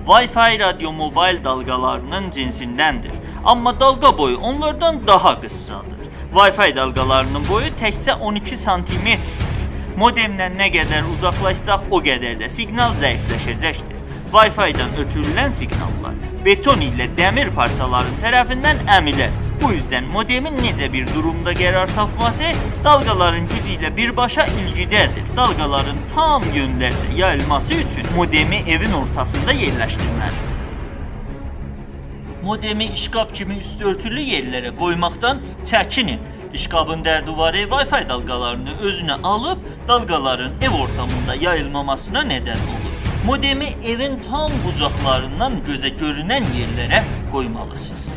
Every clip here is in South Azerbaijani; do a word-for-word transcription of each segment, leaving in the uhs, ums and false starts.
Wi-Fi رادیو موبایل دالغالاری‌نین جینسیندن‌دیر، آمما دالغا بویو اونلاردان داها قیسسادیر. Wi-Fi دالغالاری‌نین بویو تکجه اون ایکی سانتی‌متردیر. مودمدن نه قدر اوزاقلاشساق، او قدر ده سیگنال ضعیفلشه‌جکدیر. Wi-Fi-دان اؤتورولن سیگناللار بتون ایله دمیر پارچالارین طرفیندن امیلر. بو اوزدن مودمین نئجه بیر دورومدا قرار تاپماسی دالغالارین گوجو ایله بیرباشا ایلگیده‌دیر. دالغالارین تام یؤنلرده یاییلماسی اوچون مودمی ائوین اورتاسیندا یئرلشدیرمه‌لی‌سینیز. مودمی اشکاف کیمی اوستو اؤرتولو یئرلره قویماقدان چکینین. اشکافین در-دیواری Wi-Fi دالغالارینی اؤزونه آلیب، دالغالارین ائو اورتامیندا یاییلماماسینا ندن اولور. مودمی ائوین تام بوجاقلاریندان گؤزه گؤرونن یئرلره قویمالی‌سینیز.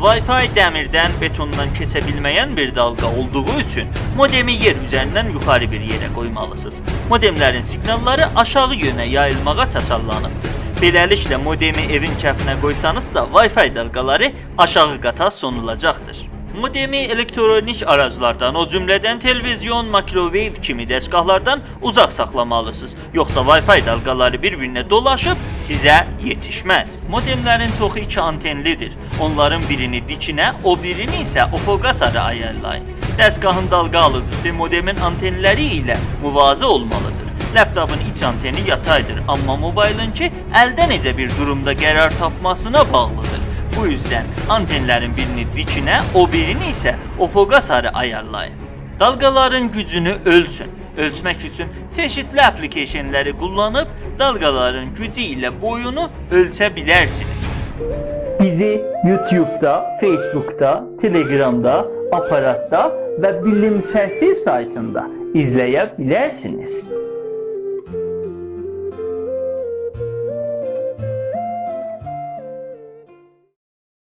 Wi-Fi دمیردن، بتوندان کئچه بیلمه‌ین بیر دالغا اولدوغو اوچون مودمی یئر اوزریندن یوخاری بیر یئره قویمالی‌سینیز. مودملرین سیگناللاری آشاغی یؤنه یاییلماغا تاسارلانیبدیر. بئله‌لیکله، مودمی ائوین کفینه قویسانیزسا، Wi-Fi دالغالاری آشاغی قاتا سونولاجاقدیر. مودمی الکترونیک آراجلاردان، او جمله‌دن تلویزیون، مایکروویو کیمی دستگاهلاردان اوزاق ساخلامالی‌سینیز. یوخسا Wi-Fi دالغالاری بیر-بیرینه دولاشیب سیزه یئتیشمز. مودملرین چوخو ایکی آنتنلی‌دیر. اونلارین بیرینی دیکینه، او بیرینی ایسه افقا ساری آیارلایین. دستگاهین دالغا آلیجی‌سی مودمین آنتنلری ایله موازی اولمالی‌دیر. لپ‌تاپین ایچ آنتنی یاتایدیر، آمما موبایلینکی الده نئجه بیر دورومدا قرار تاپماسینا باغلی‌دیر. بو اوزدن آنتنلرین بیرینی دیکینه، او بیرینی ایسه افقا ساری آیارلایین. دالغالارین گوجونو اؤلچون. اؤلچمک اوچون چئشیتلی اپلیکیشنلری قوللانیب دالغالارین گوجو ایله بویونو اؤلچه بیلرسینیز. بیزی یوتیوبدا، فیس‌بوکدا، تلگرامدا، آپاراتدا و بیلیم سسی سایتیندا ایزله‌یه بیلرسینیز.